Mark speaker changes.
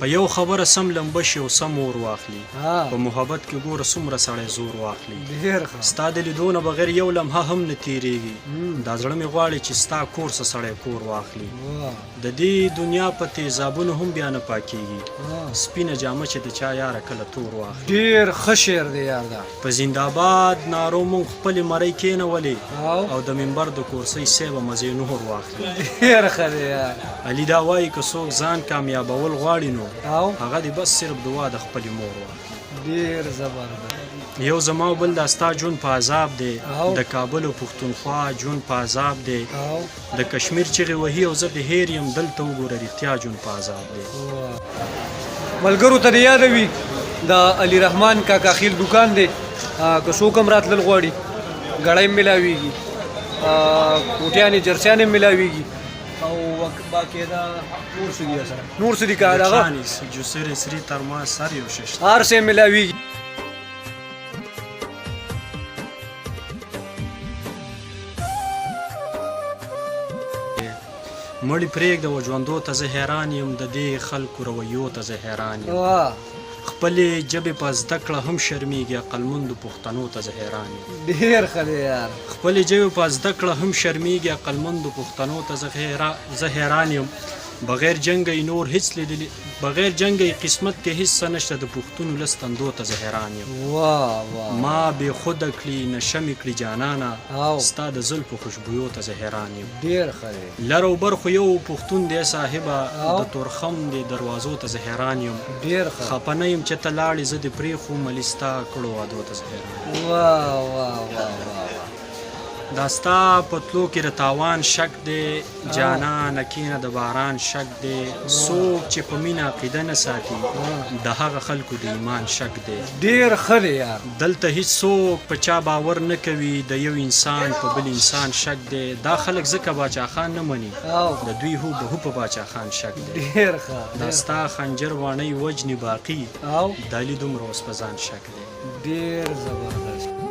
Speaker 1: په یو خبره سم لمبه شي او سم اور واخلي. په محبت کې ګوره څومره سړی زور واخلي.
Speaker 2: ډیر ښه.
Speaker 1: ستا د لیدو نه بغیر یو لمحه هم نه تیریږي. دا زړه مې غواړي چې ستا کور څه سړی کور واخلي. د دې دنیا په تیزابونو هم بیا نه پاکیږي. سپینه جامه چې د چا یاره کله تور واخلي.
Speaker 2: ډیر ښه شعر دی یار دا.
Speaker 1: په زنداباد نارو مونږ خپلې مرۍ کینولې او د منبر د کورسۍ سه به مزې نور واخلي.
Speaker 2: ډیر ښه دی یار.
Speaker 1: علي دا وايي که څوک ځان کامیابول غواړي نو هغه دې بس صرف دعا د خپلې مور واخلي.
Speaker 2: ډیر زبردست.
Speaker 1: یو زما او بل دا ستا ژوند په عذاب دی، د کابل او پښتونخوا ژوند په عذاب دی، د کشمیر چغې وهي او زه دې هیر یم، دلته وګوره رښتیا ژوند په عذاب دی.
Speaker 2: ملګرو ته دې یاده وي د علي رحمان کاکاخیل دوکان دی، که څوک هم راتلل غواړي ګړۍ هم ملاویږي، کوټیانې جرسیانې هم ملاویږي او باقاعده نور څه دي سره نور څه دي که دغه
Speaker 1: جوسرې سري تر ما سر یو شی شته،
Speaker 2: هر څه ملاویږي.
Speaker 1: مړي پرېږده و ژوندو ته زه حیران یم، د دې خلکو رویو ته زه حیران یم، خپلې ژبې په زده کړه هم شرمیږي، عقلمندو پښتنو ته زه حیران یم.
Speaker 2: ډېر ښه دی یار.
Speaker 1: خپلې ژبې په زده کړه هم شرمیږي، عقلمندو پښتنو ته زه حیران یم، بغیر جنګه یې نور هیڅ لیدلي، بغیر جنګه یې قسمت کې هیڅ څه نشته، د پښتون ولس تندو ته زه حیران یم. ما بې خوده کړي نشه مې کړي جانانه، ستا د زلفو خوشبویو ته زه حیران یم.
Speaker 2: ډېر ښه دی.
Speaker 1: لر او بر خو یو پښتون دی صاحبه، د تورخم دې دروازو ته زه حیران یم.
Speaker 2: ډېر ښه.
Speaker 1: خپه نه یم چې ته لاړې زه دې پرېښوم، علي ستا کړو وعدو ته زه حیران یم.
Speaker 2: واه واه واه واه واه.
Speaker 1: دا ستا په تلو کې د تاوان شک دی جانانه، کینه د باران شک دی، څوک چې په مینه عقیده نه ساتي د هغه خلکو د ایمان شک دی.
Speaker 2: ډېر ښه دی یار.
Speaker 1: دلته هیڅوک په چا باور نه کوي، د یو انسان په بل انسان شک دی، دا خلک ځکه باچا خان نه مني، د دوی هو بهو په باچا خان شک دی.
Speaker 2: ډېر ښه.
Speaker 1: دا ستا خنجر واڼۍ وژني باقي، د علي دومره اوس په ځان شک دی.
Speaker 2: ډېر زبردست.